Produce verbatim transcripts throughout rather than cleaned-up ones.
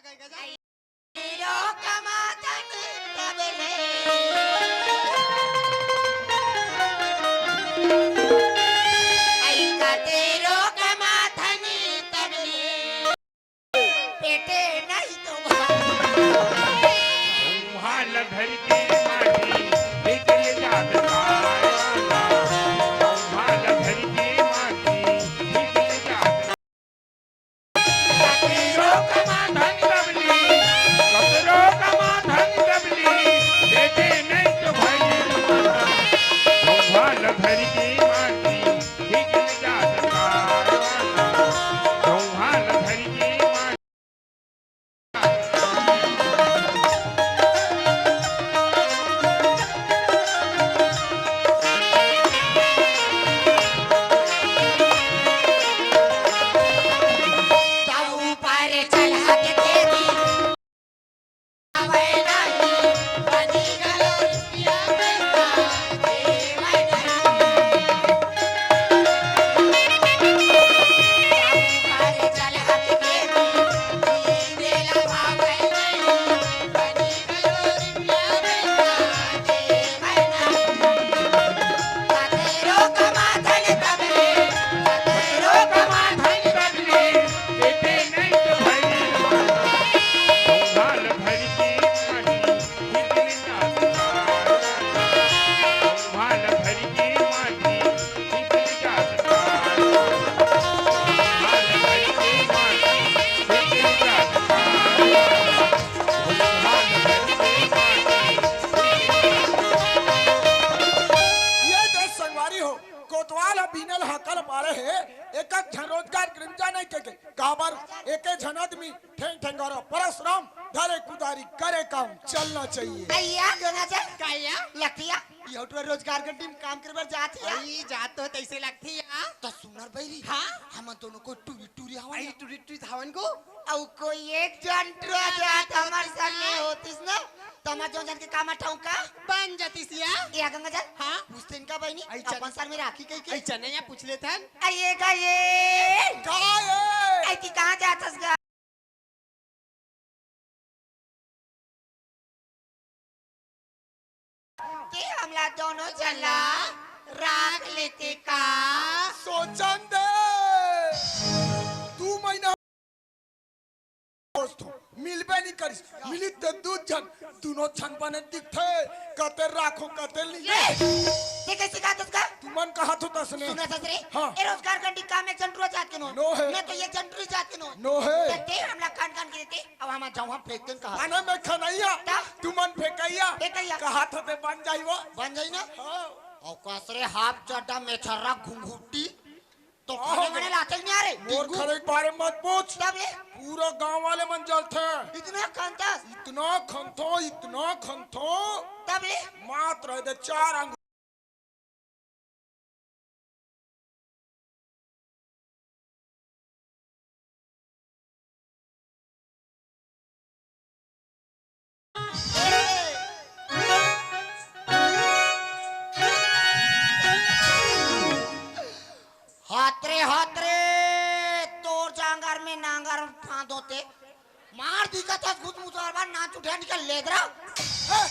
कतेरो कमाथन तब ले। आई कतेरो कमाथन तब ले। पेटे नहीं तो भाई। तुम्हाल धर के माटी, निकल जात का। तुम्हाल धर के माटी, निकल जात का। कतेरो कमाथन तब ले, कतेरो कमाथन तब ले, बेटे नहीं तो भाई माता। तुम्हाल धर के माटी, निकल जात का। तुम्हाल धर के माटी। ये दे संगवारी हो, कोतवाल ह बीनल हाकल मारे हे, एक एक झन रोजगार के निमचा नहीं के, के। काबर एके झन आदमी ठेंग ठेंगोरा परसराम धरे कुदारी करे काम चलना चाहिए। अइया, गंगा जल। का या? लखिया, ये तो रोजगार के टीम काम करे बर जात हे। अई, जात तो तैसे लगथे या। तो सुनर बैरी। हाँ? हमन दोनों को टूरी टूरी हवन। अई, टूरी टूरी हवन को। अउ कोई एक झन टूरा जात हमर संग में होतिस ना, त हमर जो झन के काम अठाऊ का? बन जातिस या। ए गंगा जल। हाँ? पूछते इनका बहिनी, अई चल। अपन सर में राखी कही के? अई चल ना या पूछ लेथन। अइए का ये? का ये? अई ती कहाँ जात हस गा? ते हमला दोनों झन ला राख लेते का? सोचन दे। दू महीना दोस्त हो, मिलबे नहीं करिस। मिली ते दू झन, दोनों झन बने दिखथे। कते राखो, कते नहीं। ए, ते कैसे कहा तुझका? तुमन कहा तो तसने। सुना ससुरे, हाँ। ए रोजगार गंडी काम एक झन टूरा जात के नो। नो हे। मैं तो एक झन टूरी जात के नो। नो हे। ते हमला कान कान के देते। अब हम जाऊं, हम फेंक देन कहा। अने मैं खनैया, तब? तुमन फेंकैया। फेंकैया। कहा था ते बन जाई वो। बन जाई ना? हाँ। अउ कसरे हाफ चड्डा में छर्रा घुंघुटी, तो हाँ। खाने वाने लाते ही नहीं आ रहे। मोर टिंकू। खरे के बारे मत पूछ। तब ले? पूरा गांव वाले मन जलथे। इतना खनथस? इतना खनथो, इतना खनथो। तब ले? मात्र है दे चार अंगुल। हात रे, हात रे, तोर जांगर में नांगर फांदो ते। मार दिखत हस घुस मुसलमान नाच उठे निकल लेदरा। ए,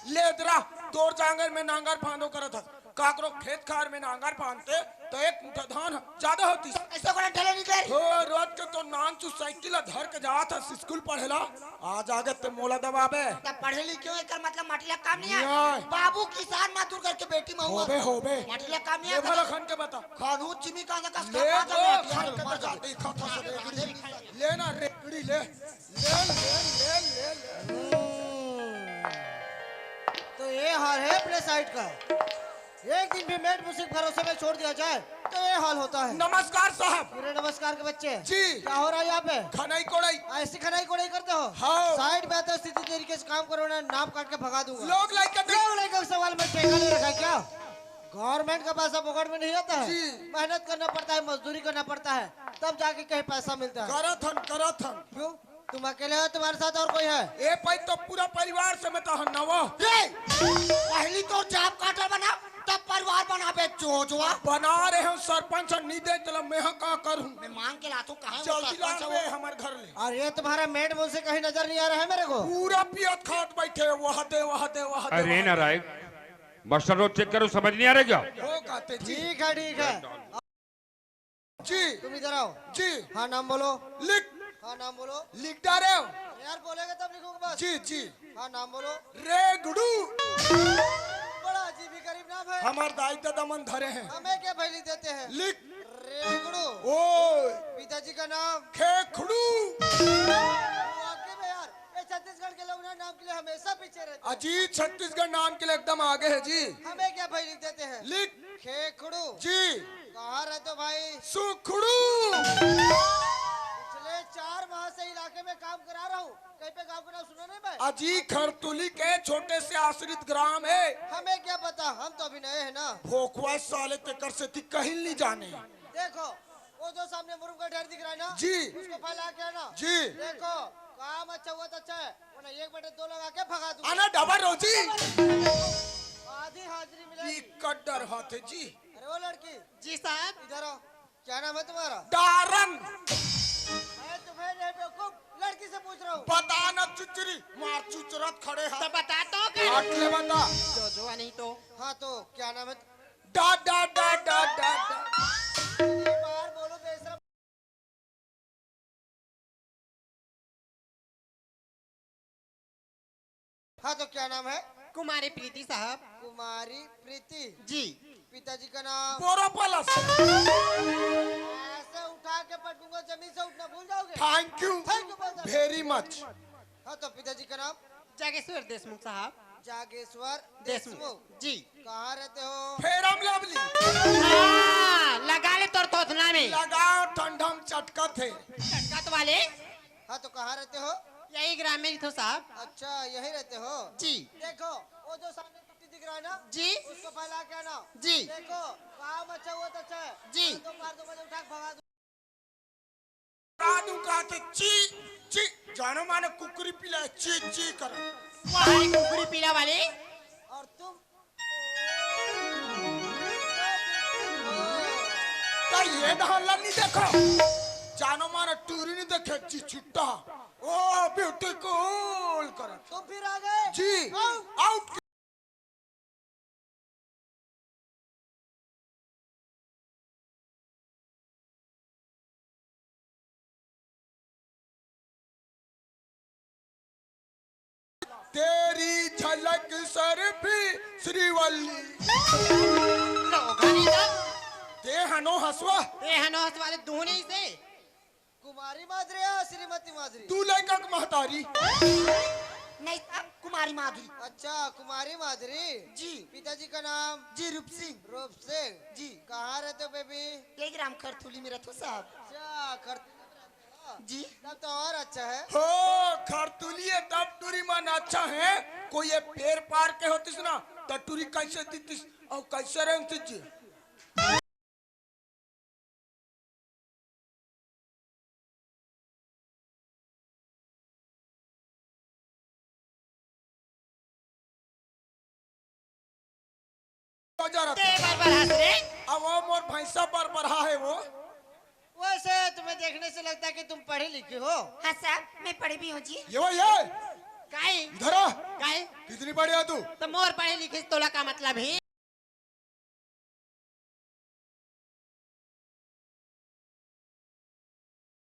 लेदरा, तोर जांगर में नांगर फांदो करत हस। काकरो खेत खार में नांगर फांदते, तो एक मुठा धान ह, जादा होतिस। ऐसा कोन ठेले निकल? हो, रोज के तो नान चू साइकिल ला धर के जात हस स्कूल पढ़े ला। आज आगे ते मोला दबाबे। तब पढ़े लिखे हो, एकर मतलब माटी ला काम नहीं है। नहीं। बाबू किसान मजदूर करके बेटी में हुआ। होबे, होबे। माटी ला काम नहीं ये है। भला खन के बता। खानू चिमी का ना कस ले, का ओ, खन के बता, देखा था सब रेगड़ी। ले ना, रेगड़ी ले। ले, ले, ले, ले, ले। हम्म। तो ये हाल है अपने साइड का। एक दिन भी मेट मुझे भरोसे में छोड़ दिया जाए, तो ये हाल होता है। नमस्कार साहब। पूरे नमस्कार के बच्चे। जी। क्या हो रहा है यहाँ पे? खनाई कोड़ाई। ऐसी खनाई कोड़ाई करते हो? हाँ। साइड में आते हो, सीधी तरीके से काम करो, ना नाम काट के भगा दूंगा। लोग लाइक करते लोग लाइक का सवाल में ठेका ले रखा है क्या? गवर्नमेंट का पैसा पॉकेट में नहीं आता है। जी। मेहनत करना पड़ता है, मजदूरी करना पड़ता है, तब जाके कहीं पैसा मिलता है। करत हन, करत हन। क्यों? तुम अकेले हो, तुम्हारे साथ और कोई है? ए भाई, तो पूरा परिवार समेत हन ना वो। रे, पहली तो चाप काटर बना। तब परिवार बनाबे जोजवा। बना रहे हो सरपंच, नहीं दे, चलो मैं हा का करूं? मैं मांग के लाथों, कहां वो जल्दी सरपंच लान है बे वो? हमर घर ले। अरे तुम्हारा मेड मुंह से कहीं नजर नहीं आ रहा है मेरे को? पूरा पियत खात बैठे, वह दे, वह दे, वह दे, अरे वह दे। नारायण, मास्टर नोट चेक करो, समझ नहीं आ रहा क्या? वो कहते जी। ठीक है, ठीक है। जी। तुम इधर आओ। जी। हाँ, नाम बोलो। लिख। हाँ, नाम बोलो। लिख डारे हो। अरे यार, बोलेगा तब लिखूंगा बस। जी, जी। हाँ, नाम बोलो। रेगड़ू। बड़ा अजीब ही गरीब नाम है। हमार दाई दादा मन धरे हैं। हमें क्या भैली देते हैं? लिख। रेगड़ू। ओ। पिताजी का नाम? खेखड़ू। वाकई में यार, ये छत्तीसगढ़ के लोग ना नाम के लिए हमेशा पीछे रहते हैं। अजी, छत्तीसगढ़ नाम के लिए एकदम आगे है जी। हमें क्या भैली देते हैं? लिख। खेखड़ू। जी। कहाँ रहते हो भाई? सुखड़ू। पिछले चार माह से इलाके में काम करा रहा हूँ, कहीं पे गांव का नाम सुना नहीं भाई? अजी, खरतुली के छोटे से आश्रित ग्राम है। हमें क्या पता, हम तो अभी नए हैं ना। भोकवा साले, तेकर से ती कहीं नहीं जाने। देखो, वो जो सामने मुरुम का ढेर दिख रहा है ना, जी। उसको फैला के आना। जी। देखो, काम अच्छा हुआ तो अच्छा है, वरना एक बटे दो लगा के भगा दूंगा। आना डबल रोजी। आधी हाजिरी मिलेगी। ई कड्डर हाथ है जी। अरे वो लड़की। जी साहब। इधर आओ। क्या नाम है तुम्हारा? डारन। मैं तुम्हें नहीं बेवकूफ, लड़की से पूछ रहा हूँ। बता ना चुचरी, मार चुचरत खड़े हाथ। तो बता तो क्या? हट ले बता। जो जो नहीं तो। हाँ तो क्या नाम है? डा, डा, डा, डा, डा, डा। ये बाहर बोलो बेशरम। हाँ, तो क्या नाम है? कुमारी प्रीति साहब। कुमारी प्रीति। जी। पिताजी का नाम? बोरो प्लस। ऐसे उठा के पटकूंगा, जमीन से उठना भूल जाओगे। Thank you। Thank you बोल दो। Very much। हाँ, तो पिताजी का नाम? जागेश्वर देशमुख साहब। जागेश्वर देशमुख। देशमुख। जी। कहाँ रहते हो? Fair and Lovely। हाँ, लगा ले तोर थोथना में। लगाओ, ठंडा में चटकत है। चटकत वाले। हाँ, तो कहाँ रहते हो? यही ग्राम में ही तो साहब। अच्छा, यही रहते हो? जी। देखो, वो जो सामने कुत्ती दिख रहा है ना? जी। उसको फैला के आना। जी। देखो, काम अच्छा हुआ तो अच्छा है। जी। तो मार दो, बजे उठा के भगा दो। रात को कहते ची, ची, जानो मानो कुकरी पिला, ची, ची कर। वही कुकरी पिला वाली। और तुम? तो ये डहला नहीं देखो, जानो मानो टूरी नहीं देखे, ची छुट्टा। ओ, beautiful कर। तुम फिर आ गए? जी, Out। Out। तेरी झलक सर भी श्रीवल्ली। लोगन इधर। ते हनो हसवा। ते हनो हसवा ले दूनी से। कुमारी माधुरी या श्रीमती माधुरी? तू लइका के महतारी। नहीं साहब, कुमारी माधुरी। अच्छा, कुमारी माधुरी। जी। पिताजी का नाम? जी, रूप सिंह। रूप सिंह। जी। कहाँ रहते हो बेबी? यही ग्राम खरतुली में रहते हो साहब। अच्छा, खरतुली में रहते हो? जी। तब तो और अच्छा है। हो, खरतुली है तब टूरी मन अच्छा है। कोई ये पेड़ पार के होतिस ना, तो टूरी कैसे दीतिस और कैसे रेंगतिस जी? हो जा रहा ते था। बरबर हंस रे। अब वो मोर भैंसा बरबरहा है वो। वैसे तुम्हें देखने से लगता है कि तुम पढ़े लिखे हो। हाँ साहब, मैं पढ़ी भी हूँ जी। ये वो ये। काई? इधर आ। काई? कितनी पढ़ी है तू? तो मोर पढ़े लिखे से तोला का मतलब है?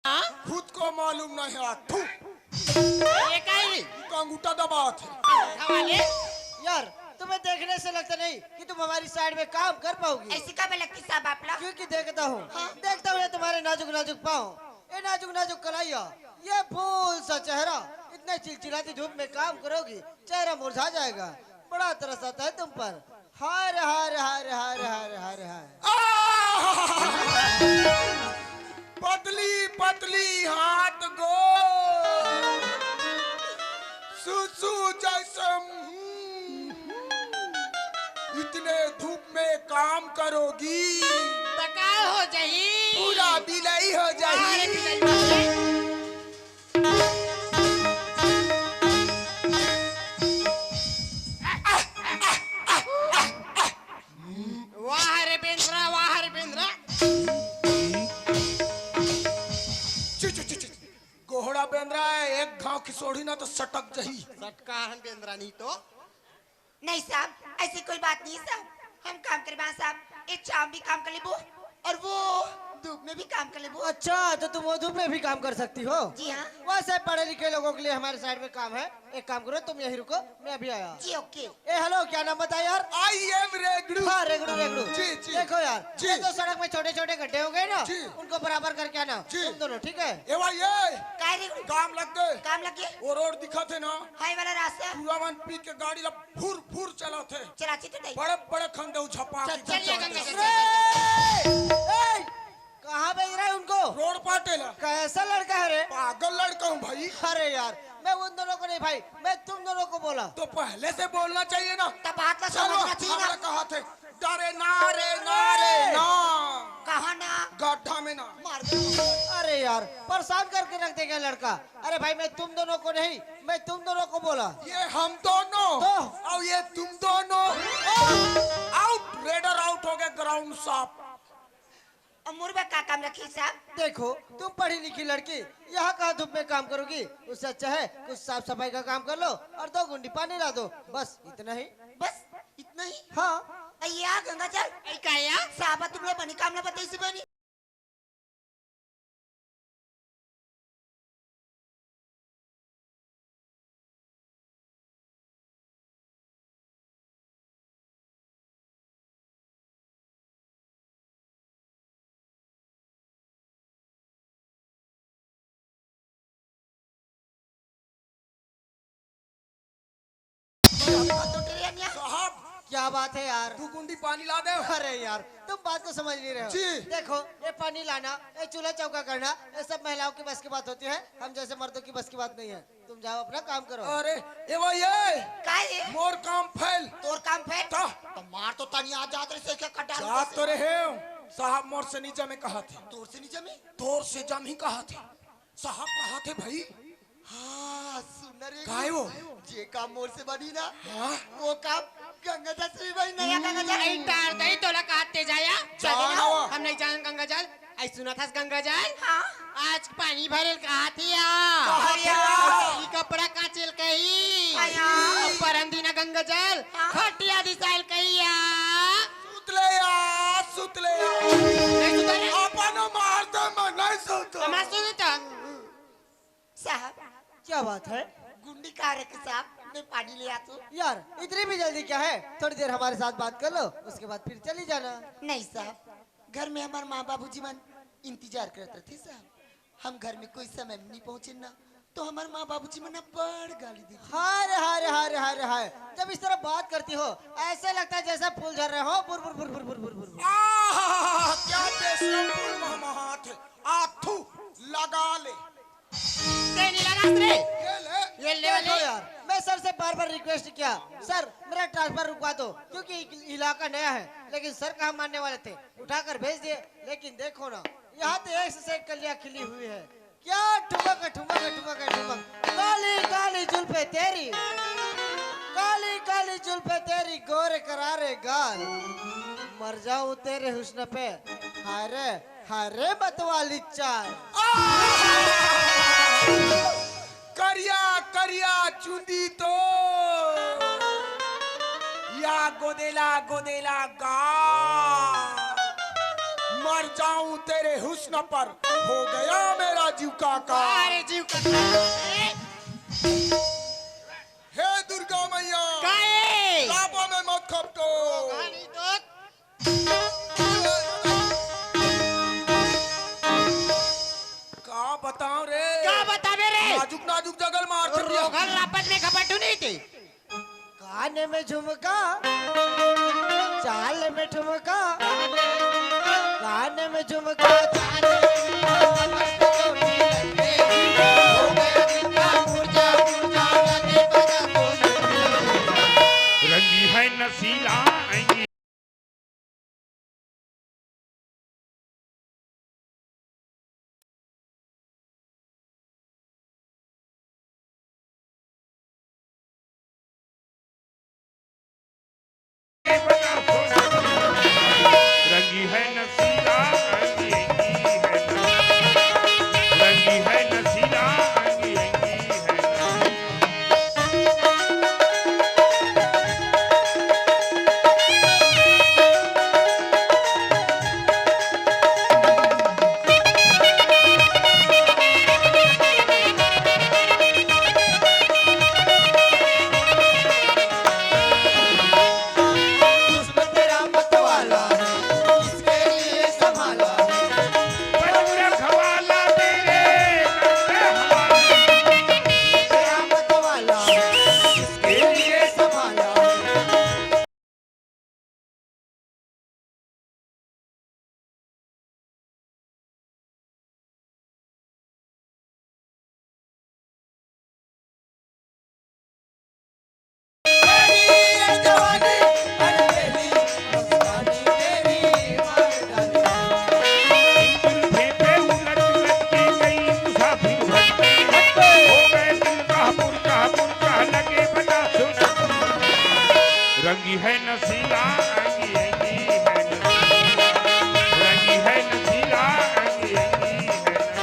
हाँ? खुद को मालूम नहीं है, थू। ये काई? तो अंगूठा दबा थे। अंगूठा वाले? यार, तुम्हें देखने से लगता नहीं कि तुम हमारी साइड में काम कर पाओगी। ऐसी का लगती साहब आप लोग? क्योंकि देखता हूँ, हाँ। देखता हूँ ये तुम्हारे नाजुक नाजुक पाँव, ये नाजुक नाजुक कलाइया, ये फूल सा चेहरा, इतने चिलचिलाती धूप में काम करोगी, चेहरा मुरझा जाएगा। बड़ा तरस आता है तुम पर। हाय रे, हाय रे, हाय रे, हाय रे, हाय रे, हाय रे, हाय। आह! पतली पतली हाथ गोड़, सुसु जैसे मुंह। इतने धूप में काम करोगी, तो का हो जाही? पूरा बिलाई हो जाही। अरे बिलाई हो जाही। घाव खिसोड़ी ना तो सटक जही। सटका हन बेंदरा नहीं तो। नहीं साहब, ऐसी कोई बात नहीं साहब, हम काम करे बा साहब, ये चाम भी काम कर लेबो और वो धूप में भी काम कर लेबो। अच्छा, तो तुम वो धूप में भी काम कर सकती हो? जी हाँ। वैसे पढ़े लिखे लोगों के लिए हमारे साइड में काम है, एक काम करो, तुम यहीं रुको, मैं अभी आया। जी, ओके। ए, हेलो, क्या नाम बताया यार? I am रेगड़ू। हाँ, रेगड़ू, रेगड़ू। जी, जी। देखो यार, जी। ये तो सड़क में छोटे-छोटे गड्ढे हो गए ना, जी। उनको बराबर करके आना, जी। तुम दोनों, ठीक है? ए भाई, ए, काय रेगड़ू? काम लग गए। काम लग गए? वो रोड दिखा थे ना? हाई वाला रास्ता? पूरा मन पी के गाड़ी ला फुर, फुर चला थे। चलाची तो नहीं। बड़े, बड़े खंडे उझपा चल, के चलिए चला गंगा थे। जी। ए, ए, कहाँ भेज रहा है उनको? रोड पाटे ला। कैसा लड़का है रे? पागल लड़का हूँ भाई। अरे यार, मैं उन दोनों को नहीं भाई, मैं तुम दोनों को बोला। तो पहले से बोलना चाहिए ना। तब बात ना चलो, समझना चाहिए ना। हमने कहा थे, डरे ना रे, ना रे, ना। कहाँ ना? गड्ढा में ना। मार दे। अरे यार, परेशान करके रख देगा लड़का। अरे भाई, मैं तुम दोनों को नहीं, मैं तुम दोनों को बोला। ये हम दोनों तो? और ये तुम दोनों। आउट, रेडर आउट हो गया, ग्राउंड साफ। अब मोर बर का काम रखी साहब? देखो, तुम पढ़ी लिखी लड़की, यहाँ कहाँ धूप में काम करोगी? उससे अच्छा है कुछ साफ सफाई का काम कर लो और दो गुंडी पानी ला दो, बस इतना ही। बस इतना ही? हाँ। अइया गंगा जल। आई का या? साहब, तुम लोग बनी काम ना बताई से बनी। साहब, क्या बात है यार? दो गुंडी पानी ला दे। अरे यार, तुम बात को समझ नहीं रहे हो। जी। देखो, ये पानी लाना, ये चूल्हा चौका करना, ये सब महिलाओं के बस की बात होती है, हम जैसे मर्दों की बस की बात नहीं है। तुम जाओ, अपना काम करो। अरे, ए भाई, ए! का ये? मोर काम फेल। तोर काम फेल? तो? तो मार तो तनी आ जात रहे से क्या कटा जात तो रहे हो। साहब मोर से नहीं जमे कहा थे। तोर से नहीं जमे? तोर से जम ही कहा थे। साहब कहा थे भाई? हाँ, सुन रे। काय वो? जे काम मोर से बनी ना, हाँ? वो काम गंगा जल से भी बनी ना, गंगा जल। आई टार दई तोला कहा ते जाया? जाना। हम नहीं जान गंगा जल। आई सुना था गंगा जल? हाँ। आज पानी भरेल कहा थे या? कहा थे या? ई कपड़ा काचेल कही। आया। परन दिना गंगा जल, हाँ। खटिया दिसाइल कही या। सुतले या, सुतले या। नहीं सुतले? अपन मार दे, मैं नहीं सुतता। मैं सुनता। साहब, क्या बात है? गुंडी कहाँ रखे साहब? मैं पानी ले आती हूँ। यार, इतनी भी जल्दी क्या है? थोड़ी देर हमारे साथ बात कर लो, उसके बाद फिर चली जाना। नहीं साहब, घर में हमारे माँ बाबूजी मन इंतजार करत रहिथे साहब। हम घर में कोई समय में नहीं पहुँचे ना, तो हमारे माँ बाबूजी मन बड़ गाली देथे। हाय रे, हाय रे, हाय रे, हाय रे, हाय। जब इस तरह बात करती हो, ऐसे लगता है जैसे फूल झर रहे हो, बुर, बुर, बुर। आहा, क्या बेशरम फूल महमहात है। आथू, लगा ले। तेरी लगा रे। ये ले। ये ले, देखो ले। यार, मैं सर से बार बार रिक्वेस्ट किया, सर मेरा ट्रांसफर रुकवा दो, क्योंकि इलाका नया है, लेकिन सर कहाँ मानने वाले थे, उठाकर भेज दिए। लेकिन देखो ना, यहाँ तो एक से एक कलियाँ खिली हुई है। क्या ठुमक है, ठुमक है, ठुमक है, ठुमक। काली काली जुल्फे तेरी, काली काली जुल्फे तेरी, गोरे करारे गाल, मर जाऊं तेरे हुस्न पे। हाय रे, हाय रे, मतवाली चाल। करिया करिया चुंदी तो या गोदेला गोदेला गा। मर जाऊं तेरे हुस्न पर, हो गया मेरा जीव का का। अरे जीव का का। हे दुर्गा मैया, काहे? लापा में मत खपटो। कहानी तो का बताओ रे? का बतावे रे? नाजुक नाजुक जगल मार दिया। रोगल रापत में खपटू नहीं थी। कान में झुमका, चाल में ठुमका, कान में झुमका, चाल में रंगी है नसीला अंगी। रंगी है नसीला अंगी अंगी है, रंगी है नसीला अंगी अंगी है। है नसीला, अंगी अंगी है नसीला। रंगी है नसीला, अंगी अंगी है नसीला।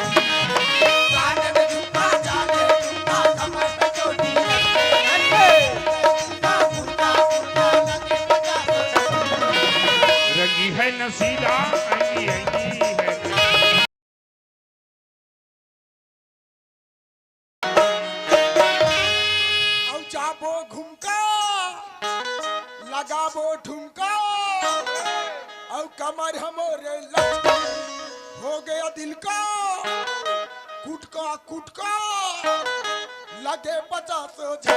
रंगी है नसीला, अंगी अंगी है नसीला। अउ जाबो घुमका, लगाबो ठुमका, अउ कमर हमरे लचका, हो गया दिल का कुटका कुटका, लगे पचास झटका।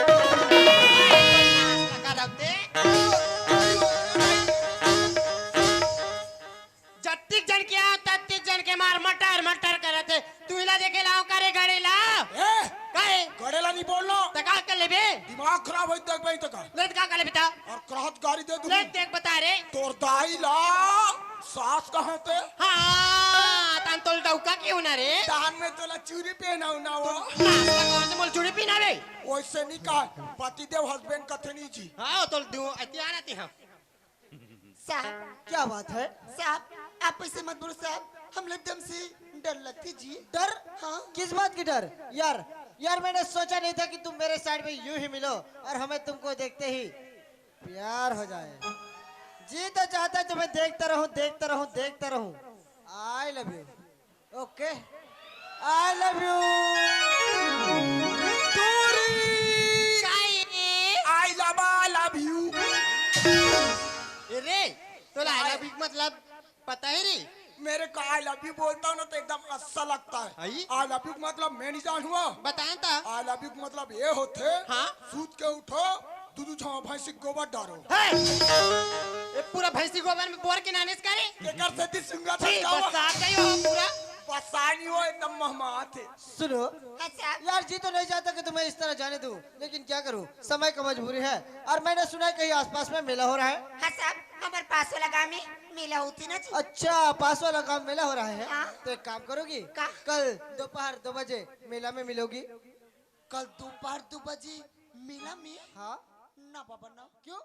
जत्तिक जन के आव, तत्तिक जन के मार मटर मटर करत हे। तू इला देखे लाव करे गड़े ला। ए, काहे? गड़े ला नहीं बोलना। त का कर लेबे? दिमाग खराब होई तक भाई तक। ले त का कर लेबे त? अउ कहत गारी दे दूँ। ले देख बता रे। तोर दाई ला सास कहाँ ते? हाँ, तान तोल डौका क्यों ना रे? दान में तोला चूरी पहनाऊ ना वो। नाश्ता कौन से मोल चूड़ी पहनावे? वैसे नहीं कहा, पतिदेव husband कथे नहीं जी। हाँ, तोल दूँ, अति आना ती हाँ। साहब, क्या बात है? साहब, आप ऐसे मत बोलो साहब, हम एकदम से डर लगती जी। डर? हाँ। किस बात की डर? यार, यार, मैंने सोचा नहीं था कि तुम मेरे साइड में यूं ही मिलो और हमें तुमको देखते ही प्यार हो जाए। जी तो चाहता है तुम्हें देखता रहूं, देखता रहूं, देखता रहूं। I love you। OK, I love you। दूरी। काहे? I love, I love you। ए रे, तोला I love you मतलब पता है रे? मेरे को I love you बोलता हूँ ना तो एकदम अच्छा लगता है। आई? I love you मतलब मैं नहीं जानूँ। बताएं ता? I love you मतलब ये होते। हाँ? सूत के उठो, दू दू छावा भैंसी गोबर डालो। है। ये पूरा भैंसी गोबर में बोर के नानेस करे। एकर से दी सुंगा छी, तक जावा। बरसात गई हो पूरा। बरसात नहीं हो, एकदम महमात है। सुनो। हाँ साहब। यार, जी तो नहीं चाहता कि तुम्हें इस तरह जाने दूं, लेकिन क्या करूं, समय का मजबूरी है। और मैंने सुना है कहीं आसपास में मेला हो रहा है। हाँ साहब, हमारे पास वाला गांव में मेला होती ना जी। अच्छा, पास वाला गांव मेला हो रहा है? हाँ। तो एक काम करोगी? का? कल दोपहर दो बजे मेला में मिलोगी। कल दोपहर दो बजे मेला में? हाँ। ना बाबा ना। क्यों?